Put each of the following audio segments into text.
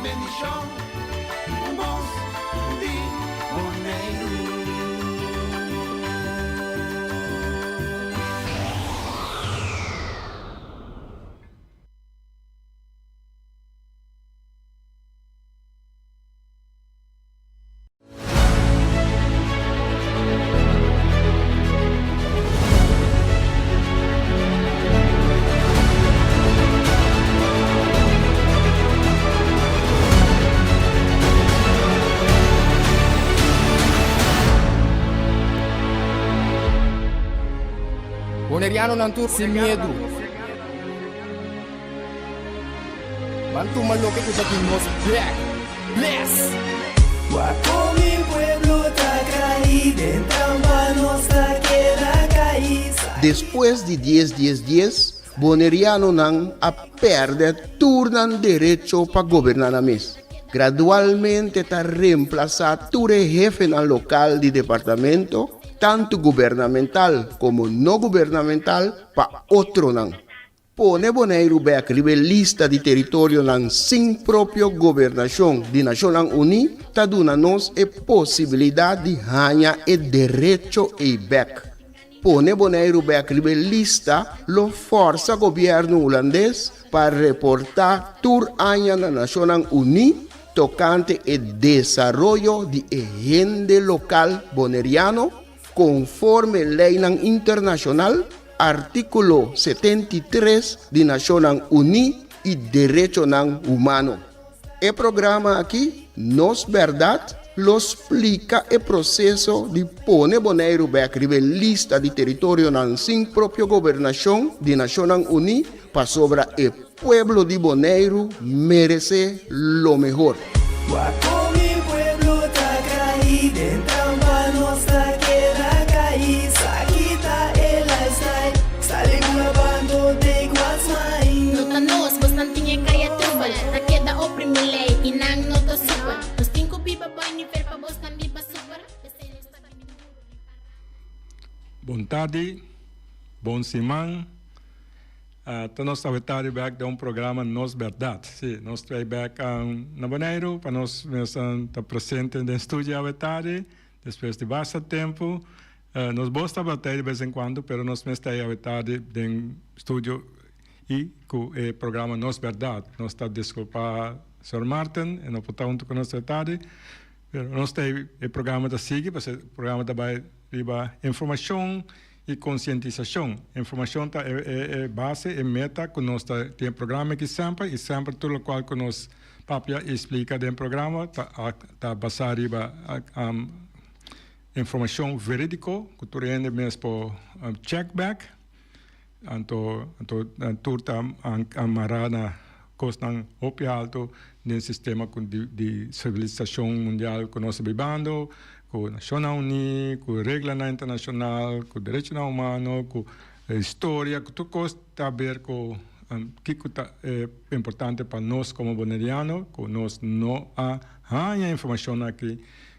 bendishon, un bos di Boneiru. Bonerianonan tur sin miedu. Ban tuma loke ku ta di nos bek. Bless! Wak kon mi pueblo ta kai den trampa nos ta keda kai. Despues di dies dies dies, Bonerianonan a pèrdè tur nan derecho pa goberná nan mes. Gradualmente ta remplasá tur e hefenan lokal di departamento, tantu gubernamental komo no gubernamental, pa otronan. Pone Boneiru bèk riba e lista di teritorionan sin propio gobernashon di Nashonnan Uní ta duna nos e posibilidat di haña e derecho ei bèk. Pone Boneiru bèk riba e lista lo fòrsa gobièrnu hulandes pa reportá tur aña na Nashonnan Uní tokante e desaroyo di e hende lokal boneriano konforme leinan internashonal, Artíkulo 73 di Nashonnan Uní i Derechonan Humano. E programa aki, Nos Bèrdat, lo splika e proseso di pone Boneiru bèk riba e lista di teritorionan sin propio gobernashon di Nashonnan Uní pasobra e pueblo di Boneiru meresé lo mehor. Wak kon mi pueblo ta kai den trampa nos ta keda kai sa kita e lifestyle sali bula bando take what's mine. No ta nos, bosnan tin e kaya trubel Ta keda oprimi lei i nan no ta super Nos tin ku biba boi nivel pa bosnan biba super P'esei nos ta bini duru riba radio. Bon tardi, bon siman. Ta nos ta wetari bek den un programa Nos Berdad. Si, nos trae bek na Boneiru pa nos mes ta presente den studio awetari despues di basta tempu. Nos bos tabata ei de bes en cuando, pero nos mes ta ei awetari den studio i ku e programa Nos Berdad. Nos ta disculpa Sor Marten, e no por ta huntu ku nos awetari, pero nos ta ei, e programa ta sigui, pasobra e programa ta bai riba informashon. I konsientisashon. Informashon ta e base, e meta ku nos ta tin e programa aki semper i semper tur lokual ku nos papia i splika den programa ta ta basá riba informashon verídiko ku tur hende mes por chèk bèk. Anto anto tur ta amará na kosnan hopi alto den sistema ku di di sivilisashon mundial ku nos ta bibando, ku Nashonnan Uní, ku reglanan internashonal, ku derechonan humano, ku historia, ku tur kos ta haber ku kiko ta importante pa nos komo boneriano, ku nos no a haña informashon aki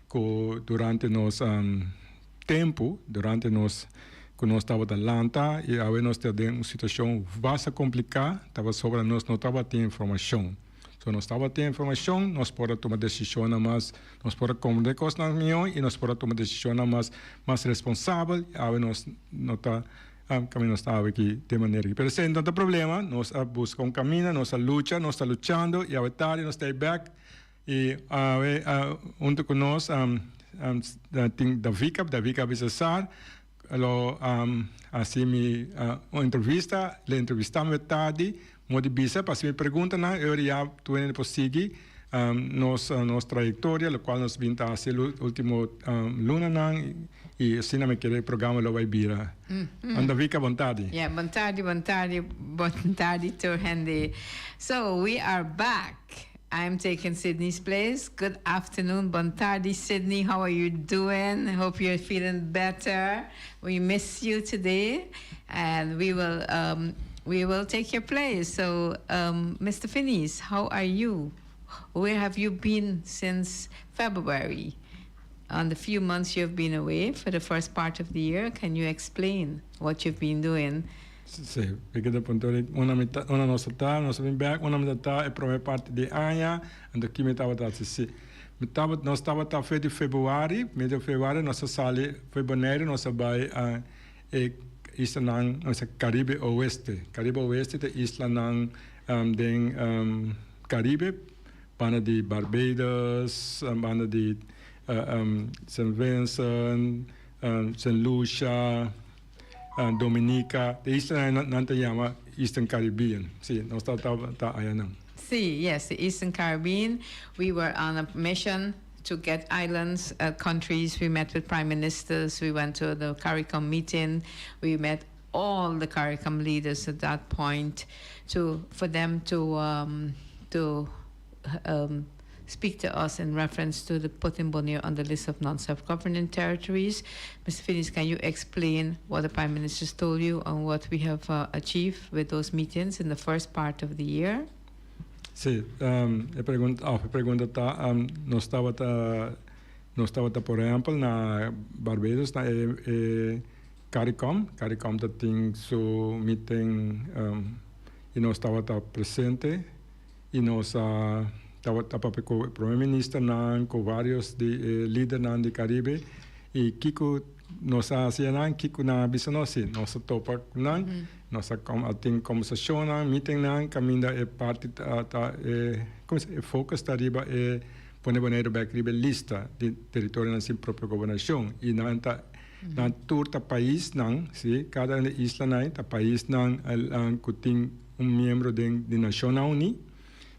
ku durante nos tempu durante nos ku nos tabata lanta i awe nos ta den un situashon basta kompliká tabata sobra nos no tabatin informashon. So nos tabatin informashon nos por a tuma desishonnan mas nos por a komprende kosnan mihó i nos por a tuma desishonnan mas mas responsabel i awe nos no ta kaminda nos ta awe aki den manera aki. Pero esei no ta problema nos a buska un kaminda nos a lucha nos ta luchando i awe tardi nos ta ei bèk. I awe huntu ku nos tin Davika, Davika Bisesar lo hasi mi un entrevista, lo entrevista mi tardi, mo di bisa pa hasi mi preguntanan e ora ya tur hende por sigui nos nos trayektoria lokual nos bin ta hasi ultimo lunanan i asina mi kere e programa lo bai bira. Davika bon tardi. Yeah, bon tardi, bon tardi, bon tardi tur hende. So we are back. I'm taking Sydney's place. Good afternoon, bon tardi, Sydney. How are you doing? Hope you're feeling better. We miss you today, and we will um, we will take your place. So, um, Mr. Finis, how are you? Where have you been since February? On the few months you've been away for the first part of the year, can you explain what you've been doing? Si, mi keda puntra unda mi ta, unda nos ta, nos a bin bek, unda mi ta ta e prome parti di aña, anto ki mi tabata hasi. Si, mi tabata, nos tabata fe di februari, medio februari nos a sali for Boneiru, nos a bai e islanan, nos a Caribe Oeste. Caribe Oeste ta islanan den Caribe, banda di Barbados, banda di Saint Vincent, Saint Lucia, Dominica, e islanan nan ta yama Eastern Caribbean. Si, nos ta ta ayanan. Si, yes, the Eastern Caribbean. We were on a mission to get islands, countries. We met with prime ministers. We went to the CARICOM meeting. We met all the CARICOM leaders at that point to for them to um, to um, speak to us in reference to the putting Bonaire on the list of non-self-governing territories. Mr. Finies, can you explain what the Prime Minister told you and what we have achieved with those meetings in the first part of the year? Si, um, e pregunta, oh, e pregunta ta, um, nos tabata, nos tabata por ehempel na Barbados na e, e CARICOM, CARICOM ta tin su meeting um, y nos tabata presente y nos a tabata papia cu e prome ministernan, cu varios di e lidernan di Caribe y kico nos a haci nan, kico nan a bisa nos, si nos a topa cu nan, nos a a tin conversacionnan, meetingnan caminda e parti ta ta e como se e focus ta riba e pone Boneiru bek riba e lista di teritorionan sin propio gobernacion y nan ta nan tur ta paisnan, si, cada un di e islanan ta paisnan cu tin un miembro den di Nacionnan Uní,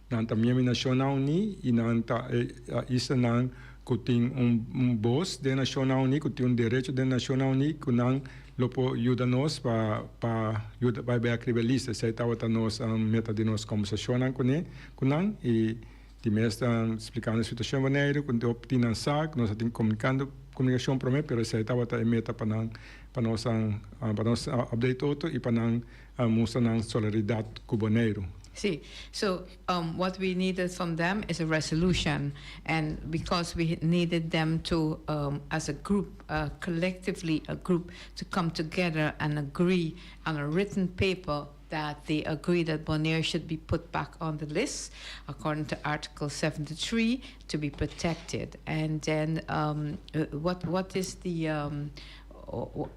nan ta miembro di Nacionnan Uní y nan ta e islanan cu tin un un bos den Nacionnan Uní, cu tin un derecho den Nacionnan Uní cu nan lo por yuda nos pa pa yuda bai bai acriba e lista. Esey tabata nos meta di nos conversacionnan cune cu nan y di mes ta splicando e situacion Boneiru cu tin nan sa cu nos a tin comunicando comunicacion prome pero esey tabata e meta pa nan pa nos pa nos update otro y pa nan a mustra nan solidaridad cu Boneiru. Si. So, um, what we needed from them is a resolution. And because we needed them to, um, as a group, uh, collectively a group, to come together and agree on a written paper that they agree that Bonaire should be put back on the list, according to Article 73, to be protected. And then um, uh, what what is the um,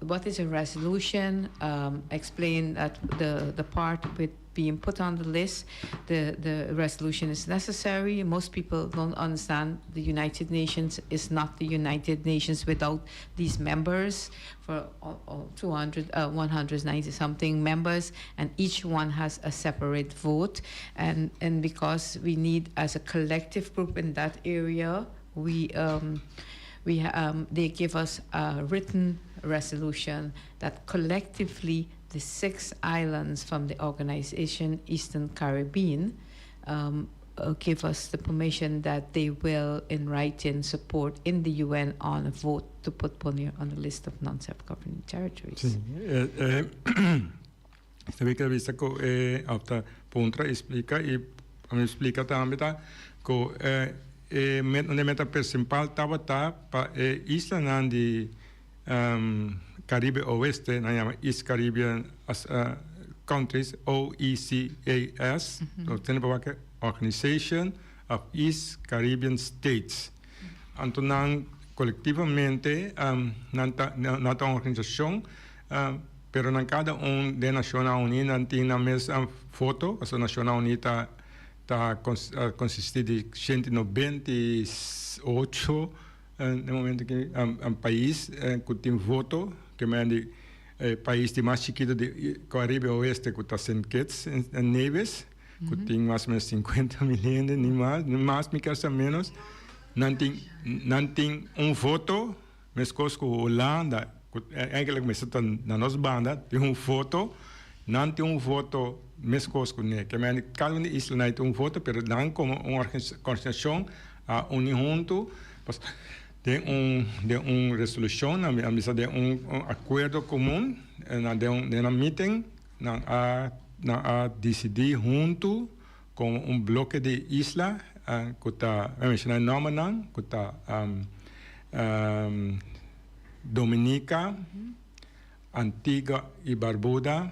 what is a resolution? Um, explain that the the part with being put on the list, the the resolution is necessary. Most people don't understand the United Nations is not the United Nations without these members for all, all 200, uh, 190 something members, and each one has a separate vote. And and because we need as a collective group in that area, we um, we um, they give us a written resolution that collectively the six islands from the organization Eastern Caribbean um, uh, give us the permission that they will, in writing, support in the UN on a vote to put Bonaire on the list of non-self-governing territories. Si, eh, eh, esta vez que vista cu eh, after puntra explica y a mi explica tambe ta cu eh, e met, un meta principal tabata pa e islanan di um, Caribe Oeste, nan yama East Caribbean as, uh, Countries, OECAS, mm -hmm. Organization of East Caribbean States. Anto nan kolektivamente um, nan ta, nan ta un organisashon, um, pero nan kada un den Nashonnan Uní nan tin nan mes um, foto, pasobra Nashonnan Uní ta ta konsistí di 198 na momento ki um, pais ku tin voto, ke men di pais di mas chikitu di Caribe Oeste ku ta Saint Kitts en Nevis, ku tin mas o menos 50 mil hende, ni mas, ni mas mi kier sa menos, nan tin nan tin un voto meskos ku Hulanda, ku eigenlijk mester ta na nos banda, tin un voto, nan tin un voto meskos ku ne. Ke men kada un di islanan tin un voto, pero nan komo un organisashon a uni huntu den un den un resolushon, nan a bisa den un akuerdo komun, nan den un den un meeting nan a nan a disidí huntu komo un bloke di isla ku ta, mi a menshoná e nòmbernan, ku ta Dominica, Antigua i Barbuda,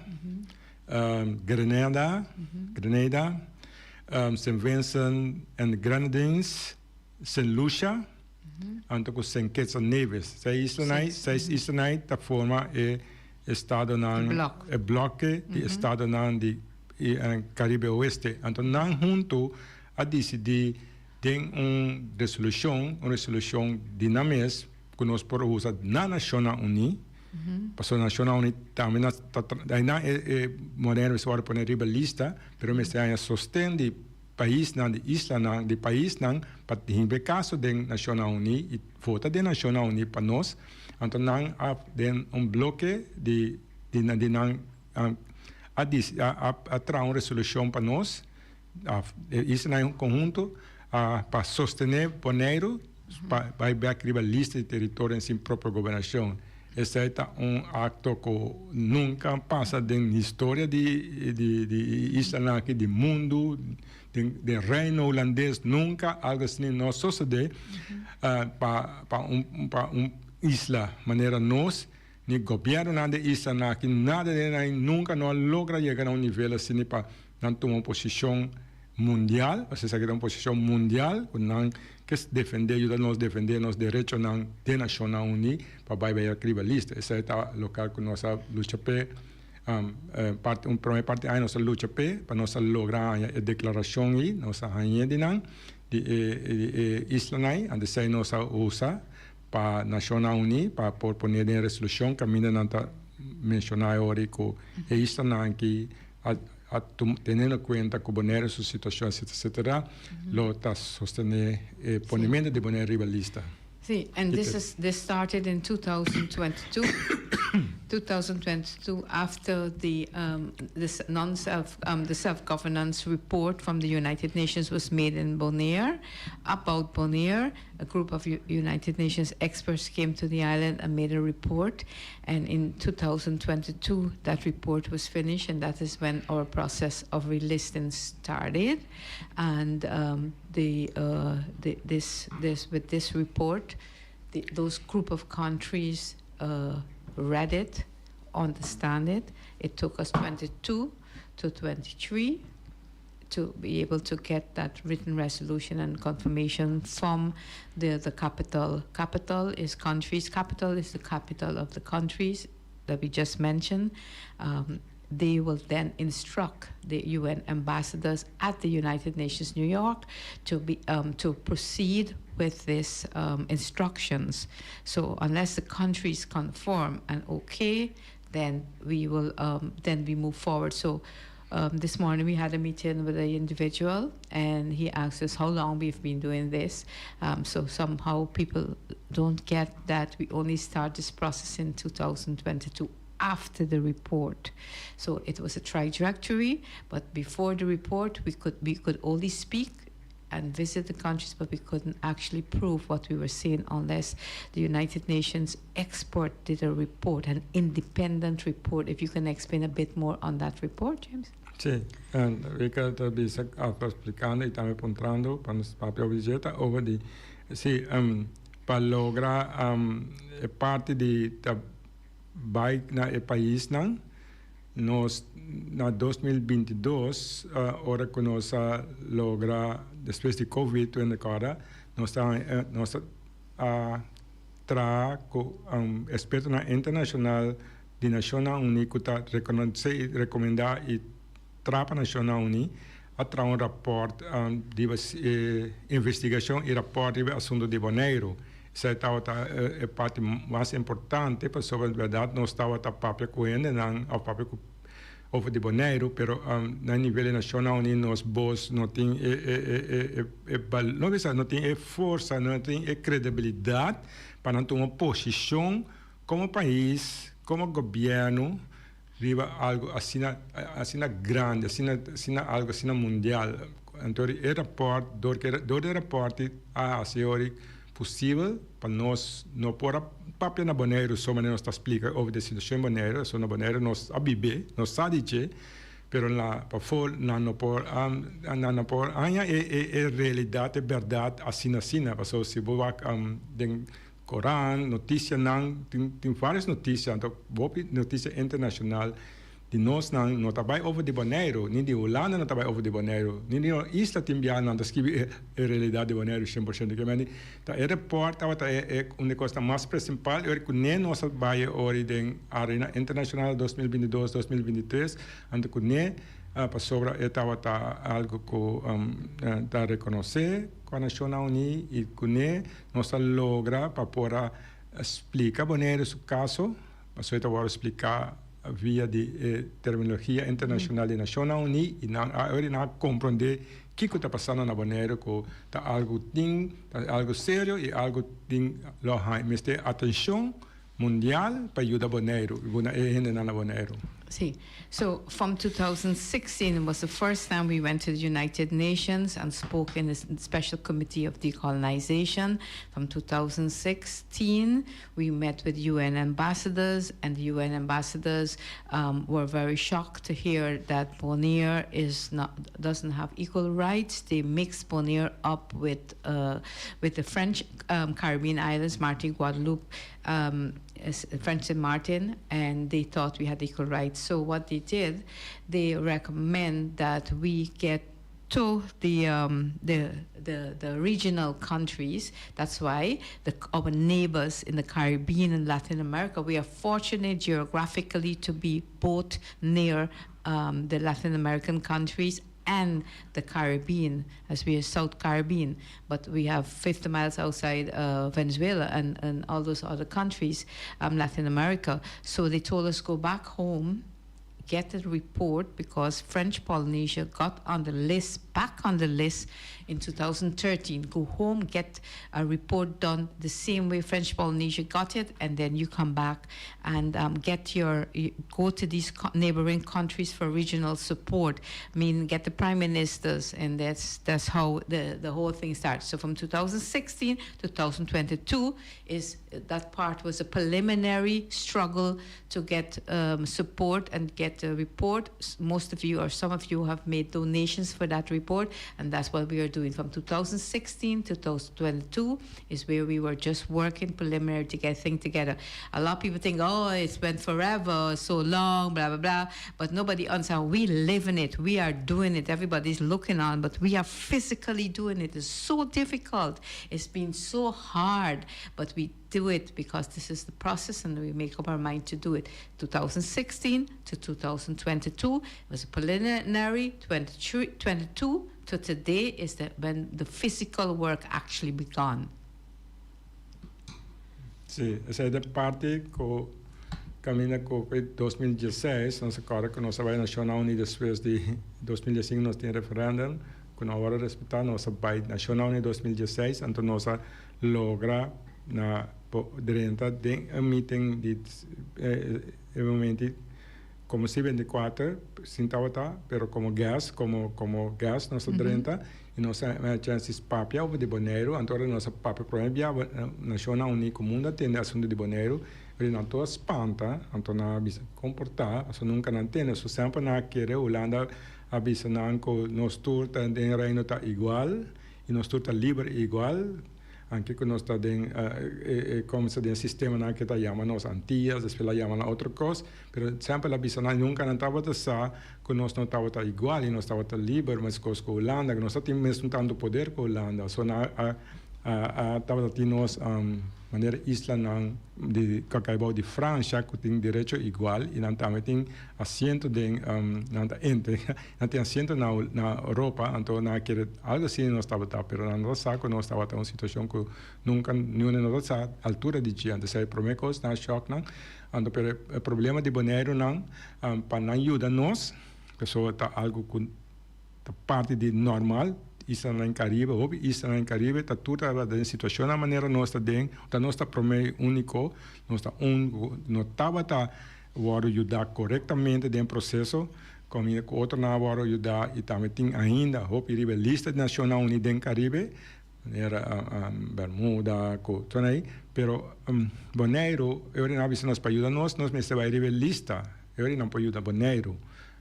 Grenada, Grenada, Saint Vincent and Grenadines, Saint Lucia, anto ku Saint Kitts and Nevis. Seis islanan, seis islanan ta forma e estadonan, e bloke di estadonan di Karibe Oeste. Anto nan huntu a disidí den un resolushon, un resolushon di nan mes ku nos por usa na Nashonnan Uní, pasobra Nashonnan Uní tambe na ta nan e Bonaire mester wòrdu pone riba lista, pero mester haña sosten di paisnan, di islanan, di paisnan pa himba e kaso den Nashonnan Uní i vota den Nashonnan Uní pa nos. Anto nan a den un bloke di di nan a a traha un resolushon pa nos. E islanan en konhunto pa sostené Boneiru pa bai bèk riba lista di teritorionan sin propio gobernashon. Esei ta un akto ku nunka a pasa den historia di di islanan aki, di mundu, den Reino Hulandes nunka algu asina no a sosodé pa pa un pa un isla manera nos, ni gobièrnunan di e islanan aki, nada den nan nunka no a logra yega na un nivel asina pa Nan tuma un posishon mundial, pasobra esaki ta un posishon mundial ku nan ke defendé, yuda nos defendé nos derechonan den Nashonnan Uní pa bai bai riba lista. Esei ta lokal ku nos a lucha p'e, parti un promé parti aña nos a lucha p'e pa nos a logra haña e deklarashon ei, nos a hañ'é di nan, di e e islanan ei, anto esei nos a usa pa Nashonnan Uní pa por pone den resolushon kaminda nan ta menshoná e ora ei ku e islanan aki a a teniendo cuenta cu Bonaire su situacion etcetera etcetera lo ta sostene e ponimento di Bonaire riba lista. Sí, and this is this started in 2022, 2022 after the um, this non-self um, the self-governance report from the United Nations was made in Bonaire about Bonaire. A group of U United Nations experts came to the island and made a report. And in 2022, that report was finished, and that is when our process of relisting started. And um, the, uh, the, this, this, with this report, the, those group of countries uh, read it, understand it. It took us 22 to 23 to be able to get that written resolution and confirmation from the, the capital. Capital is countries. Capital is the capital of the countries that we just mentioned. Um, they will then instruct the UN ambassadors at the United Nations New York to be um, to proceed with these um, instructions. So unless the countries conform and okay, then we will um, then we move forward. So um, this morning we had a meeting with an individual, and he asked us how long we've been doing this. Um, so somehow people don't get that we only start this process in 2022 after the report. So it was a trajectory, but before the report, we could we could only speak and visit the countries, but we couldn't actually prove what we were seeing unless the United Nations expert did a report, an independent report. If you can explain a bit more on that report, James. Sí, Rika ta bisa a splikando i tambe puntrando pa nos papia over dje ta over di sí pa logra e parti di ta bai na e paisnan. Nos na 2022 ora ku nos a logra despues di covid tu hende kòrda nos ta nos a traha ku ekspertonan internashonal di Nashonnan Uní ku ta rekonosé i rekomendá i traha pa Nashonnan Uní a traha un rapòrt riba e investigashon i rapòrt riba e asuntu di Boneiru. Esei tabata e parti mas importante pasobra di bèrdat nos tabata papia ku hendenan òf papia ku over di Boneiru pero na nivel di Nashonnan Uní nos bos no tin e e e no bisa no tin e forsa no tin e kredibilidat pa nan tuma posishon komo pais komo gobièrnu riba algu asina asina grandi asina asina algu asina mundial. Anto e rapòrt dor ke dor di e rapòrt a hasi ori posibel pa nos no por a papia na Boneiru so manera nos ta splika over di e situashon Boneiru pasobra na Boneiru nos a bib'é nos sa di dje pero na pafó nan no por a nan no por haña e e realidat e bèrdat asina asina pasobra si bo wak den. Korant, notisianan, tin tin vários notisia, anto hopi notisia internashonal di nosnan no ta bai over di Boneiru, ni di Hulanda no ta bai over di Boneiru, ni di nos isla tin biaha nan ta skibi e e realidat di Boneiru 100%. Ke mende ta e report tabata e e un di e kosnan mas prinsipal ora ku ne nos a bai ori den arena internashonal 2022, 2023, anto ku ne pasobra e tabata algu ku ta rekonosé ku a Nashonnan Uní i ku ne Nos a logra pa por a splika Boneiru su kaso, pasobra e ta wòrdu spliká via di e terminologia internashonal di Nashonnan Uní i nan a ora nan a komprondé kiko ta pasando na Boneiru ku ta algu tin ta algu serio i algu tin lo haña mester atenshon mundial pa yuda Boneiru i buna e hendenan na Boneiru. Sí. So from 2016 was the first time we went to the United Nations and spoke in the Special Committee of Decolonization. From 2016, we met with UN ambassadors, and the UN ambassadors were very shocked to hear that Bonaire is not doesn't have equal rights. They mixed Bonaire up with with the French Caribbean islands, Martinique, Guadeloupe, French St. Martin, and they thought we had equal rights. So what they did, they recommend that we get to the the the the regional countries. That's why the our neighbors in the Caribbean and Latin America, we are fortunate geographically to be both near the Latin American countries and the Caribbean, as we are South Caribbean, but we have 50 miles outside Venezuela and, and all those other countries, Latin America. So they told us go back home, get a report because French Polynesia got on the list, back on the list in 2013. Go home, get a report done the same way French Polynesia got it, and then you come back and get your, go to these neighboring countries for regional support. I mean, get the prime ministers, and that's that's how the, the whole thing starts. So from 2016 to 2022 is that part was a preliminary struggle to get support and get a report. Most of you or some of you have made donations for that report, and that's what we are doing. From 2016 to 2022 is where we were just working preliminary to get things together. A lot of people think, oh, it's been forever, so long, blah, blah, blah. But nobody understands. We live in it. We are doing it. Everybody's looking on, but we are physically doing it. It's so difficult. It's been so hard, but we do it because this is the process and we make up our mind to do it. 2016 to 2022 was a preliminary, 23, 22 to today is that when the physical work actually began. Sí, esei ta e parti ku kaminda ku 2016 nos a kòrda ku nos a bai Nashonnan Uní despues di 2015 nos tin referèndum ku no a wòrdu respetá. Nos a bai Nashonnan Uní 2016 anto nos a logra na por drenta den e meeting di e momento komo C24 sin tabata pero komo guest komo komo guest nos a drenta i nos a haña chèns di papia over di Boneiru. Anto ora nos a papia promé bia Nashonnan Uní ku mundu a tende asuntu di Boneiru ora nan tur a spanta anto nan a bisa komportá pasobra nunka nan tende so semper nan a kere Hulanda a bisa nan ku nos tur ta den Reino ta igual i nos tur ta liber i igual. Anke ku nos ta den e komsa den sistemanan ke ta yama nos Antillas, despues la yama nan otro kos, pero semper la bisa nan nunka nan tabata sa ku nos no tabata igual i nos tabata liber meskos ku Hulanda, ku nos ta tin mesun tantu poder ku Hulanda. So nan a a tabata tin nos manera islanan di Kakaibou di Fransha ku tin derecho igual i nan tambe tin asiento den nan ta entre nan tin asiento na na Europa anto nan a kere algo asina nos tabata pero nan no ta sa ku nos tabata un situashon ku nunka niun no ta sa altura di dje anto esei e prome kos nan a shòk nan anto pero e problema di Boneiru nan pa nan yuda nos pasobra ta algo ku ta parti di normal islanan den Caribe hopi islanan den Caribe ta tur tabata den situashonnan manera nos ta den ta nos ta prome i uniko nos ta un no tabata wòrdu yudá korektamente den proseso kaminda ku otronan a wòrdu yudá i tambe tin ainda hopi riba e lista di Nashonnan Uní den Karibe, manera Bermuda ku tur ei. Pero Boneiru, e ora nan a bisa nos pa yuda nos, nos mester bai riba e lista, e ora nan por yuda Boneiru.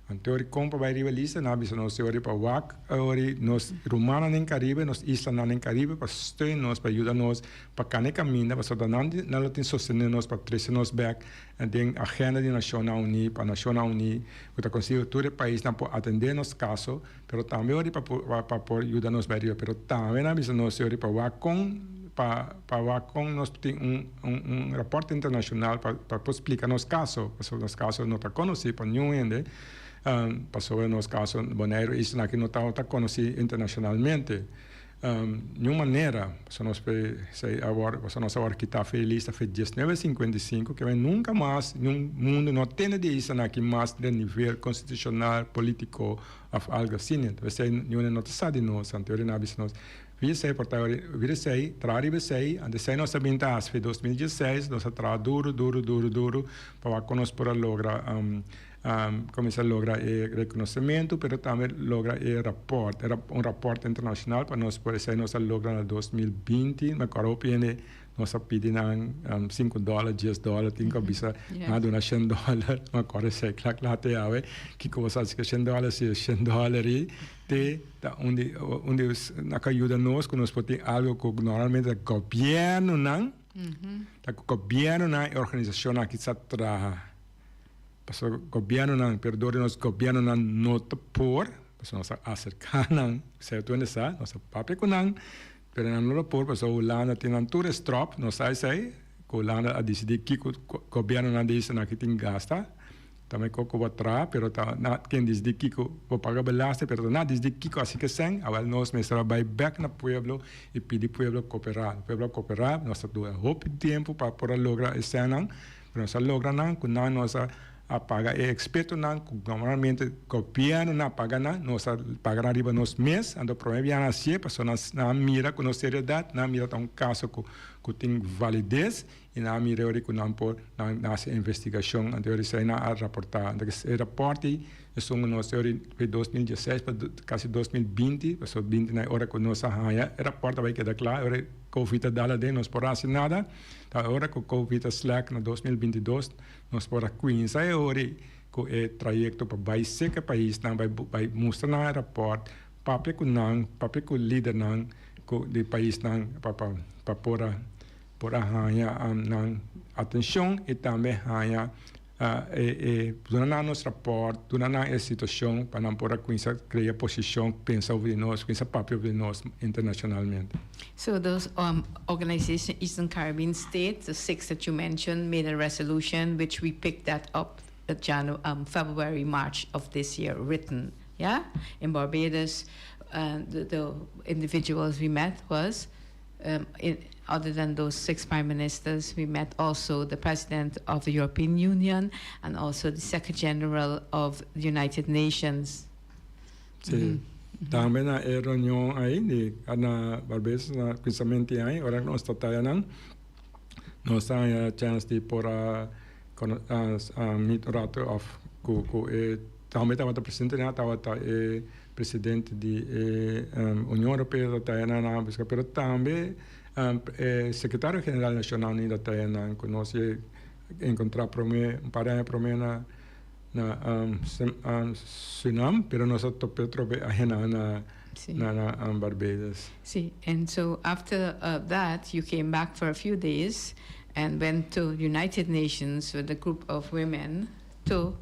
Anto ori kon pa bai riba lista nan a bisa nos ori pa wak ori nos rumannan den Caribe, nos islanan den Caribe pa steun nos, pa yuda nos pa kana e kaminda pasobra nan nan lo tin sostene nos pa trese nos bek den agenda di Nashonnan Uní pa Nashonnan Uní ku ta konsigo tur e paisnan por atende nos kaso pero tambe ori pa pa por yuda nos bai riba pero tambe nan a bisa nos ori pa wak kon pa pa wak kon nos tin un un un raport internashonal pa pa por splika nos kaso pasobra nos kaso no ta konosí pa niun hende pasobra nos kaso Boneiru isla aki no ta konosí internashonalmente. Niun manera, pasobra nos esei awor, pasobra nos a wòrdu kitá for e lista for 1955, ke nunka mas niun mundu no tende di e islanan aki mas den nivel konstitushonal, polítiko òf algu asina. Enton esei niun hende no ta sa di nos, anto nan a bisa nos, Via esei por ta via esei, traha riba esei, anto esei nos a bin ta hasi for 2016, nos a traha duru, duru, duru, duru pa wak kon nos por a logra Cuminsa logra e reconocimento pero tambe logra e rapport, un rapport internacional pa nos por esey nos a logra na 2020, me acuerdo hopi hende nos a pidi nan cinco dollar, dies dollar, tin cu a bisa nan a duna shen dollar, me acuerdo esey cla cla te awe, kico bo sa haci cu shen dollar, si e shen dollar ey te ta un di un di nan cu a yuda nos cu nos por tin algo cu normalmente ta gobiernonan, ta gobiernonan e organisacionnan aki sa traha. Pasobra gobiernonan, pero dor di nos gobiernonan no ta por, pasobra nos a acerca nan, esei tur hende sa, nos a papia cu nan, pero nan no ta por pasobra Hulanda tin nan tur e strop, nos sa esei, cu Hulanda a dicidi kico gobiernonan di esnan aki tin gasta, ta me cu bo traha, pero ta na ken dicidi kico bo paga belasting, pero ta na dicidi kico haci cu esei, awel nos mester a bay bek na pueblo y pidi pueblo coopera, pueblo a coopera, nos ta dura hopi tempo pa por a logra eseinan. Pero nos a logra nan cu nan nos a a paga e expertonan cu normalmente gobierno nan a paga nan, nos a paga nan riba nos mes, anto prome biaha nan hacié pasobra nan a mira cu nos seriedad, nan a mira ta un caso cu cu tin validez y nan a mira ora cu nan por nan haci investigacion, anto ora esey nan a raporta. Anto e raport ey esun cu nos ora di 2016 pa casi 2020, pasobra binti na e ora cu nos a haya e raport a bay keda cla, ora covid a dal aden nos por haci nada. Ta ora ku Covid a slèk na 2022, nos por a kuinsa e ori ku e trayekto pa bai seka paisnan, bai bai mustra nan e rapòrt, papia ku nan, papia ku lidernan ku di paisnan pa pa pa por a por a haña nan atenshon i tambe haña E e duna nan nos raport, duna nan e situacion pa nan por a cuminsa crea posicion, pensa over di nos, cuminsa papia over di nos internacionalmente. So those um, organization Eastern Caribbean states, the six that you mentioned, made a resolution which we picked that up at Janu um, February, March of this year, written. Yeah, in Barbados, uh, the, the individuals we met was um, in, other than those six prime ministers, we met also the president of the European Union and also the secretary general of the United Nations. Si. Mm -hmm. Tambe na e reunion ei di na Barbados na kuminsamentu di aña, ora nos ta taya nan, nos ta haña chance di por a meet un rato of ku ku e tambe tabata presente nan tabata e presidente di e Union Europeo ta taya nan nan buska pero tambe e secretario general di Nacionnan Unida ta taya nan ku nos e encontra prome un par di aña prome na na Surinam pero nos a tope atrobe ahina na na Barbados. Si, and so after that you came back for a few days and went to United Nations with a group of women to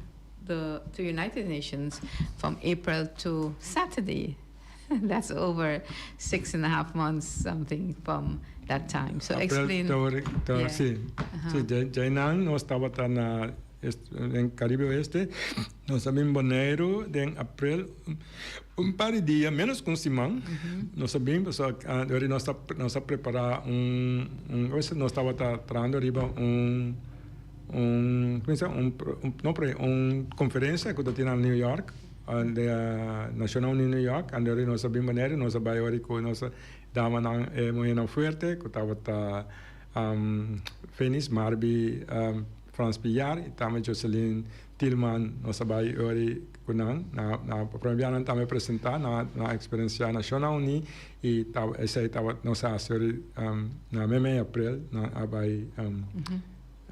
the to United Nations from April to Saturday. That's over six and a half months, something from that time. So explain. Yeah. Si, si, djainan nos tabata na den Caribe Oeste, nos a bin Boneiru den april, un par di dia, menos ku un siman, nos a bin pasobra nos a nos a prepara un un nos tabata trahando riba un un como se un no proyecto un conferencia cu ta tin na New York de Nacionnan Uni New York ando ori nos a bin Boneiru nos a bay ori cu nos damanan e muhernan fuerte cu tabata Fenis Marby Frans Pillar y tambe Joseline Tilman nos a bay ori cu nan na na prome bia nan tambe presenta na na experiencia Nacionnan Uni y esey tabata nos a haci ori na meme april nan a bay.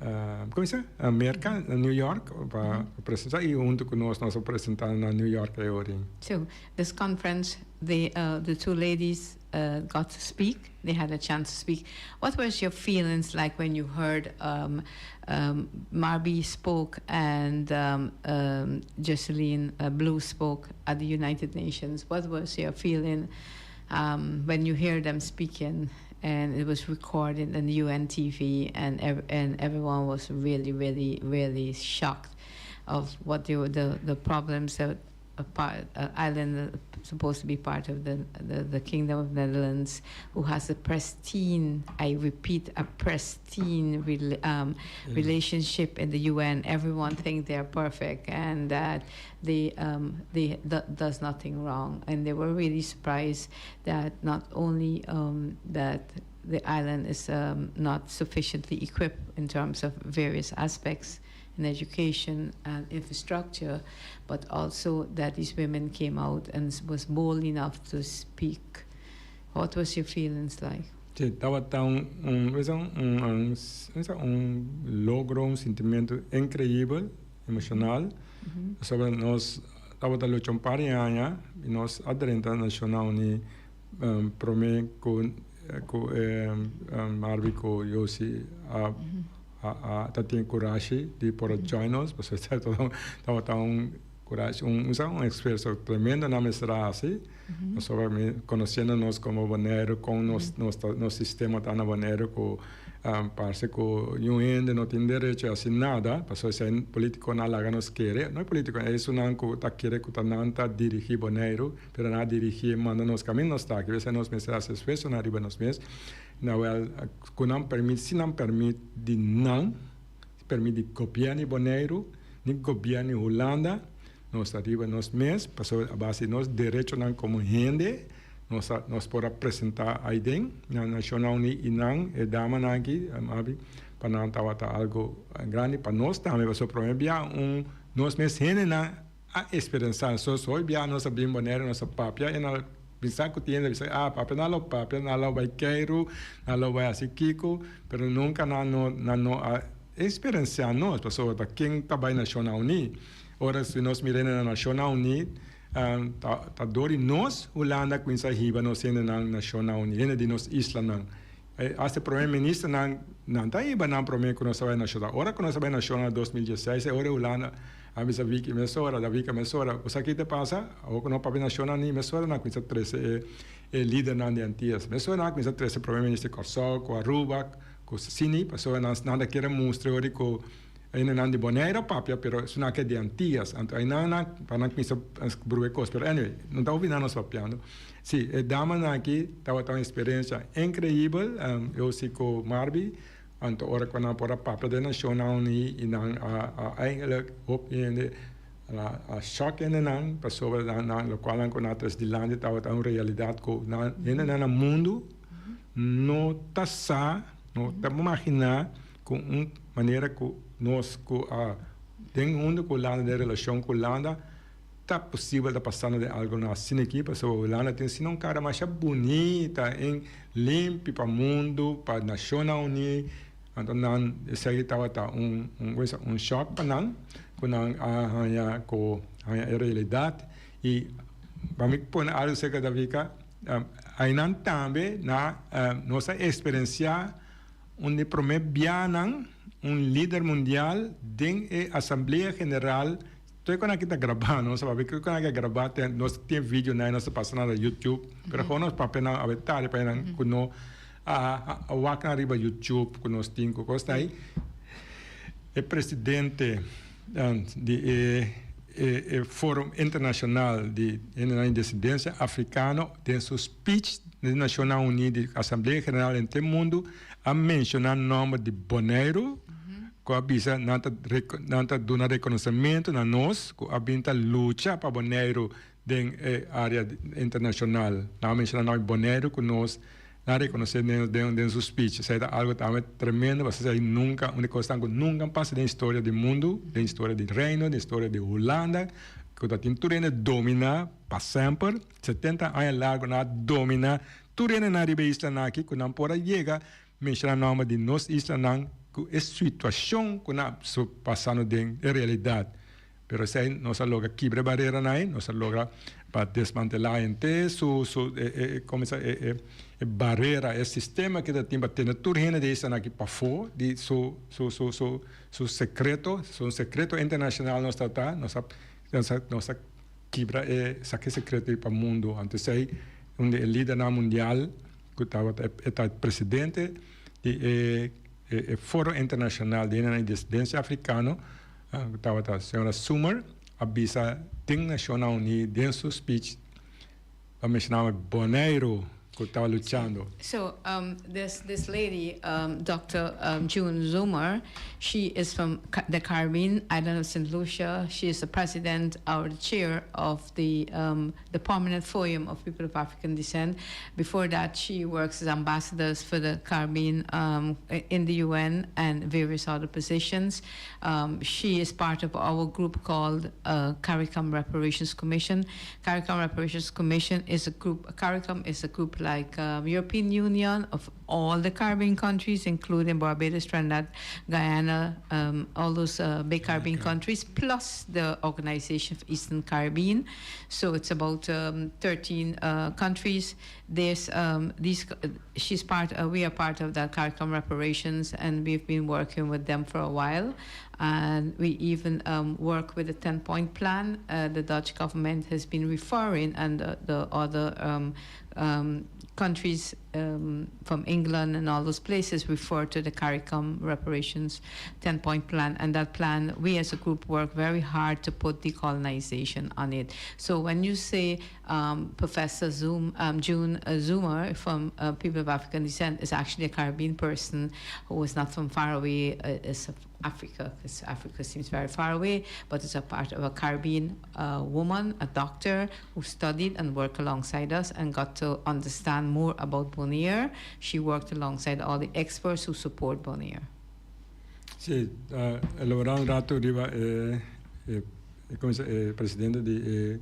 Como se Merca, na New York, pa presenta y hunto cu nos, nos a presenta na New York e orin. So, this conference, the, the two ladies got to speak, they had a chance to speak. What was your feelings like when you heard Marby spoke and Joseline Blue spoke at the United Nations? What was your feeling when you hear them speaking? And it was recorded on UN TV, and ev and everyone was really, really, really shocked of what they were, the problems that a part, island supposed to be part of the Kingdom of Netherlands, who has a pristine, I repeat, a pristine relationship in the UN. Everyone think they're perfect and that they does nothing wrong. And they were really surprised that not only that the island is not sufficiently equipped in terms of various aspects in education and infrastructure, but also that these women came out and was bold enough to speak. What was your feelings like? Si, tabata un logro, un sentimento increibel, emocional. Sobre nos tabata lucha un par di aña y nos a drenta Nacionnan Uni prome cu Marby cu Josie a tin coraje di por join nos, pasobra tabata un coraje, un esfuerso tremendo nan mester a haci. Pasobra conociendo nos como Bonaire, con nos sistema ta na Bonaire, cu parce cu un hende no tin derecho a haci nada, pasobra si politiconan laga nos kere, no e politico, esunnan cu ta kere cu ta nan ta dirigi Bonaire, pero nan a dirigi manda nos caminda nos ta aki, bes nos mester haci esfuerso nan riba nos mes. Nou wel, cu nan permit, si nan permit di nan, permit di gobierno di Bonaire, ni gobierno di Hulanda, nos ta riba nos mes, pasobra a base di nos derechonan como hende, nos por a presenta aiden na Nacionnan Uni y nan, e damanan aki, abi, pa nan tabata algo grandi, pa nos tambe, pasobra prome bia un nos mes hendenan a experiencia. So hoy bia nos a bin Bonaire, nos a papia, y nan bisa cu tin hende bisa: "Ah, papia nan lo papia, nan lo bay keiru, nan lo bay haci kico", pero nunca nan no a experiencia nos, pasobra ta ken ta bay Nacionnan Uni? Ora si nos mira na Nacionnan Uni, ta dor di nos Hulanda cuminsa hiba nos hendenan Nacionnan Uni, hende di nos islanan. Hasta prome ministernan nan ta hiba nan prome cu nos a bay Nacionnan. Ora cu nos a bay Nacionnan na 2016, ora Hulanda a bisa Vicky mesora, da Vicky mesora: "Bo kico ta pasa? Awor cu nos papia Nacionnan Uni", mesora nan cuminsa trece e lidernan di Antillas. Mesora nan cuminsa trece prome minister Corsou, cu Aruba, cu Sini, pasobra nan ta kier mustra ora cu ainda nan di Bonaire papia, pero esnan cu di Antillas. Anto ey nan pa nan cuminsa bruha cos. Pero anyway, no ta opina nos papiando. Si, e damanan aki tabata un experiencia increibel, eu cu Marby, anto ora cu nan por a papia den Nacionnan Uni y nan a eigenlijk hopi hende a shock hende nan, pasobra nan locual nan cu nan a trece dilanti tabata un realidad cu nan hende nan na mundo no ta sa, no ta imagina cu un manera cu nos cu a den hunto cu Hulanda, den relacion cu Hulanda, ta posibel ta pasando den algo na asina aki, pasobra Hulanda tin asina un cara masha bunita y limpi pa mundo, pa Nacionnan Uni. Anto nan esaki tabata un shock pa nan, cu nan a haya cu haya e realidad. Y pa mi pone algo cerca da Vika, einan tambe na nos a experiencia un di prome bianan un lider mundial den e Asamblea General. Tur cu aki ta graba, no sabi cu aki graba, nos tin video na nos pasa na YouTube, pero gewoon nos papia na awe tardi pa nan cu no a wak na riba YouTube cu nos tin cu cos ey. E presidente di e Forum Internacional di Descendencia Africano, den su speech di Nacionnan Uni, di Asamblea General den mundo, a menciona nomber di Bonaire, cu a bisa nan ta duna reconocimento na nos, cu a bin ta lucha pa Bonaire den area internacional. Nan a menciona nomber Bonaire cu nos nan reconoce den su speech. Esey ta algo tambe tremendo, pasobra esey nunca, un cos cu nunca pasa den historia di mundo, den historia di Reino, den historia di Hulanda, cu tin tur domina pa semper, 70 aña largo nan a domina tur hende na riba isla aki, cu nan por a yega menciona nomber di nos islanan. ku e situashon ku nan a pasando den e realidat. Pero esei nos a logra kibra e bareranan ei, nos a logra pa desmantelá henter su su e e komo sa e e e barera, e sistema ke ta tin pa tene tur hende di esnan aki pafó di su su su su su sekreto, su sekreto internashonal nos ta ta, nos a nos a nos a kibra e saka e sekreto ei pa mundu. Anto esei un di e lidernan mundial ku tabata e ta presidente di e e foro internashonal di hendenan di desidensia afrikano, Tabata señora Summer a bisa den Nacionnan Uní den su speech a mencionaba Boneiru cu taba luchando. So this this lady Doctor June Zoomer she is from the Caribbean island of Saint Lucia she is the president or the chair of the the Permanent Forum of People of African Descent before that she works as ambassadors for the Caribbean in the UN and various other positions She is part of our group called CARICOM Reparations Commission. CARICOM Reparations Commission is a group, CARICOM is a group like European Union of all the Caribbean countries, including Barbados, Trinidad, Guyana, all those big Caribbean countries, plus the Organization of Eastern Caribbean. So it's about 13 countries. There's these she's part we are part of that CARICOM reparations and we've been working with them for a while and we even work with the 10 point plan the Dutch government has been referring and the, the other countries from England and all those places refer to the CARICOM reparations 10 point plan and that plan we as a group work very hard to put decolonization on it so when you say Professor Zoom, June Zoomer from people of African descent is actually a Caribbean person who is not from far away, is Africa, because Africa seems very far away, but is a part of a Caribbean woman, a doctor who studied and worked alongside us and got to understand more about Bonaire. She worked alongside all the experts who support Bonaire. Sí, elabora un rato riba e, e, e, e presidente di e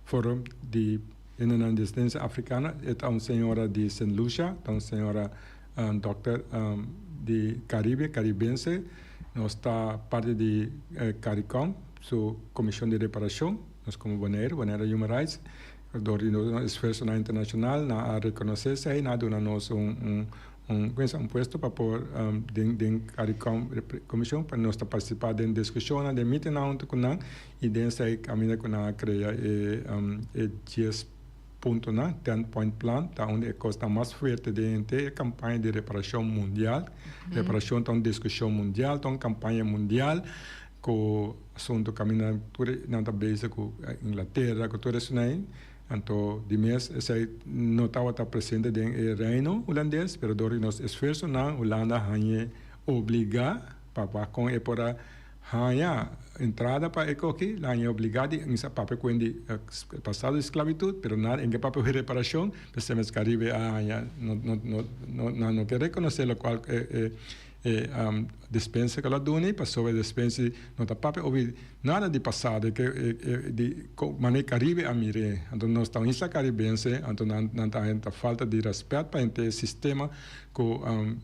Forum di Hendenan di Descendencia Africana, e ta un señora di Sint Lucia, ta un señora dokter di Caribe, Caribense. Nos ta parti di Caricom, su Comision di Reparacion, nos como Bonaire, Bonaire Human Rights, dor di nos esfuerzonan internacional nan a reconoce esey, nan a duna nos un un kuminsa un puesto pa por den den Caricom Comision pa nos ta participa den discusionnan den meetingnan hunto cu nan y den esey caminda cu nan a crea e e dies puntonan, ten point plan, ta unda e cosnan mas fuerte den henter e campaña di reparacion mundial. Reparacion ta un discusion mundial, ta un campaña mundial cu asunto caminda tur nan ta bezig cu Inglaterra cu tur esunai. Anto di mes esei no tabata presente den e Reino Hulandes, pero dor di nos esfuersonan Hulanda hañ'e obligá pa wak kon e por a haña entrada pa e koki, la hañ'e obligá di kuminsá papia ku hende di pasado di sklabitut, pero nada en ke papia di reparashon, p'esei mes Karibe a haña no no no no nan no ke rekonosé lokual e e E despensa ku el a duna ei pasobra e despensa no ta papia obi nada di pasado ke di manera Karibe a mir'é. Anto nos ta un isla karibense anto nan nan ta haña ta falta di rèspèt pa henter e sistema ku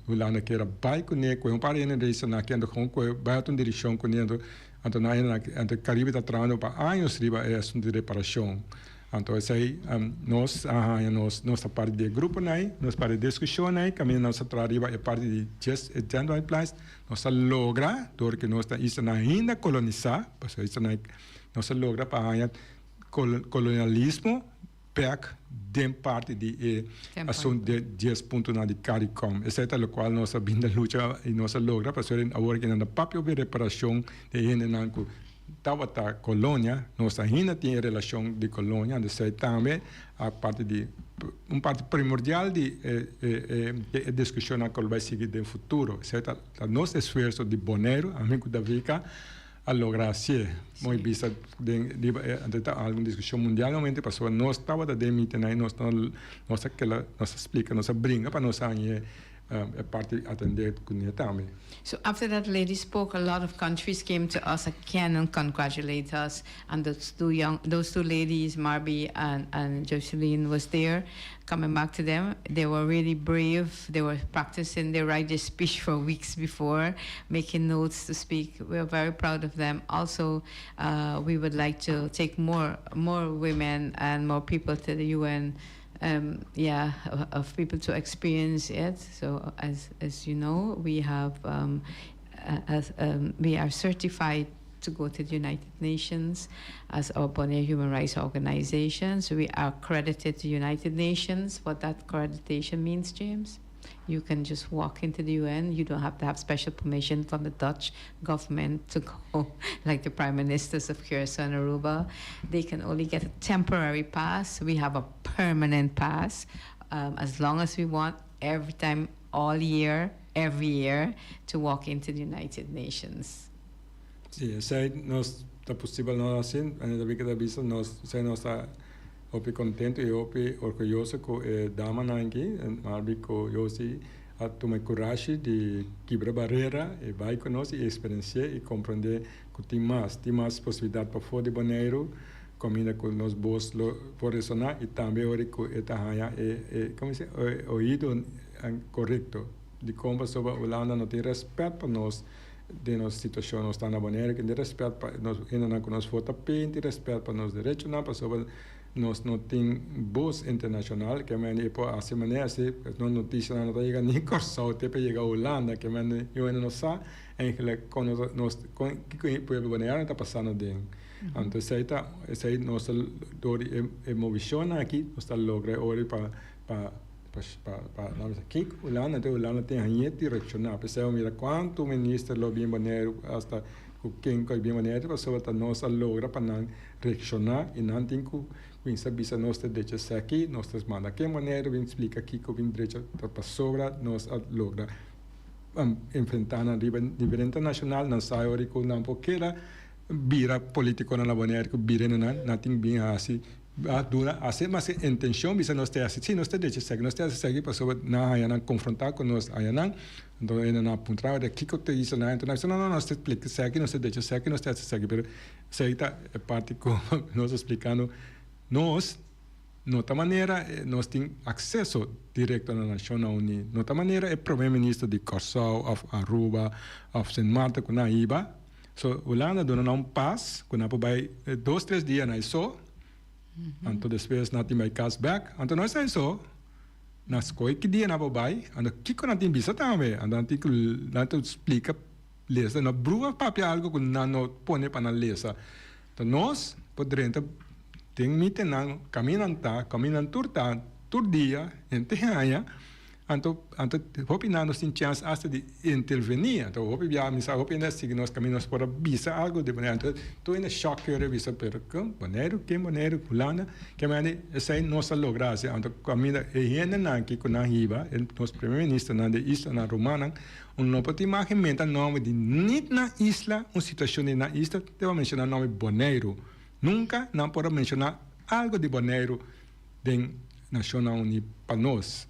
Hulanda kier a bai kuné ku e un par di hende reisa nan aki anto kon ku e bai otro direkshon kuné anto anto nan hende nan anto Karibe ta trahando pa años riba e asuntu di reparashon. Anto esei nos a haña nos, nos ta parti di e gruponan ei, nos parti di e diskushonnan ei, kaminda nos a traha riba e parti di djes e Gender-White nos a logra, dor ku nos ta islanan ainda kolonisá, pasobra islanan nos a logra pa haña kolonialismo bèk den parti di e asuntu di e djes puntonan di Caricom. Esei ta lokual nos a bin ta lucha i nos a logra, pasobra awor ku nan ta papia obi reparashon di e hendenan ku Tabata kolonia, nos ainda tin e relashon di kolonia, anto esei tambe a parti di un parti primordial di e e diskushonnan ku lo bai sigui den futuro. Esei ta nos esfuerso di Boneiru, ami ku Davika a logra hasié. Mooi bista den riba e anto ta algun diskushon mundialmente pasobra nos tabata den meetingnan i nos nos a keda nos a splika nos a bringa pa nos haña e. E parti atendé kuné tambe. So after that lady spoke, a lot of countries came to us again and congratulate us. And those two young, those two ladies, Marby and Jocelyn, was there. Coming back to them, they were really brave. They were practicing. They write their speech for weeks before, making notes to speak. We are very proud of them. Also, we would like to take more women and more people to the UN. Yeah, of people to experience it. So as you know, we are certified to go to the United Nations as our Bonaire Human Rights Organization. So we are accredited to United Nations. What that accreditation means, James? You can just walk into the UN. You don't have to have special permission from the Dutch government to go, like the prime ministers of Curacao and Aruba. They can only get a temporary pass. We have a permanent pass as long as we want, every time, all year, every year, to walk into the United Nations. Si, esei nos ta posibel nos asina, e ta bisa nos, esei nos ta hopi kontentu i hopi orguyoso ku e damanan aki, Marby ku Josi, a tuma kurashi di kibra barera i bai ku nos i eksperensiá i komprondé ku tin mas posibilidat pafó di Boneiru, kaminda ku nos bos lo por resoná i tambe ora ku e ta haña e, kon se oido korekto di kon sobre Hulanda no tin rèspèt pa nos di nos situashon nos ta na Boneiru, ku tin rèspèt pa nos ainda nan ku nos vota tin rèspèt pa nos derechonan, pasobra nos no tin bos internashonal, ke men e por asina manera asina no notisia no ta yega ni Kòrsou te pa yega Hulanda, ke men yo no sa eigenlijk kon nos kon kiko pueblo boneriano ta pasando den. Anto esei nos dor e e movishon aki nos ta logra ora pa pa kiko Hulanda, anto Hulanda tin hañ'é direkshoná. P'esei mira kuantu minister lo bin Boneiru, hasta ku ken ku a bin Boneiru, pasobra ta nos a logra pa nan reakshoná i nan tin ku kuminsá bisa nos ta drecha esaki, nos ta manda ken Boneiru bin splika kiko bin drecha, pasobra nos a logra enfrentá nan riba nivel internashonal. Nan sa ora ku nan por keda bira polítikonan na Boneiru ku bira nan nan tin bin hasi a duna hasi mas intenshon bisa nos ta hasi si nos ta drecha esaki, nos ta hasi esaki, pasobra nan haña nan konfrontá ku nos haña nan. Anto nan a puntra kiko ta bisa nan, anto nan bisa: "No, no, nos ta splika esaki, nos ta drecha esaki, nos ta hasi esaki." Pero esei ta e parti ku nos ta splikando. Nos no ta manera nos tin akseso direkto na Nashonnan Uní, no ta manera e promé minister di Kòrsou òf Aruba òf Sint Maarten ku nan hiba. So Hulanda duna nan un pas ku nan por bai 2, 3 dia na e so, anto despues nan tin bai kas bèk. Anto no esei so, nan skohe ki dia nan por bai, anto kiko nan tin bisa tambe, anto nan tin ku nan ta splika, lesa, no brua papia algu ku nan no pone pa nan lesa. Anto nos por drenta den mitennan kaminda nan ta, kaminda nan tur ta tur dia henter aña. Anto hopi nan nos tin chèns asta di intervení. Anto hopi bia mi sa hopi hende a sigui nos kaminda nos por a bisa algu di Boneiru. Anto tur hende shòk kere bisa: "Pero kon Boneiru, ken Boneiru, Hulanda?" Ke manera esei nos a logra hasi. Anto kaminda e hendenan aki ku nan hiba e nos primer ministernan di islanan rumannan, un no por tin mas menta nòmber di nit nan isla, un situashon di nan isla te por menshoná nòmber Boneiru. Nunka nan por a menshoná algu di Boneiru den Nashonnan Uní pa nos.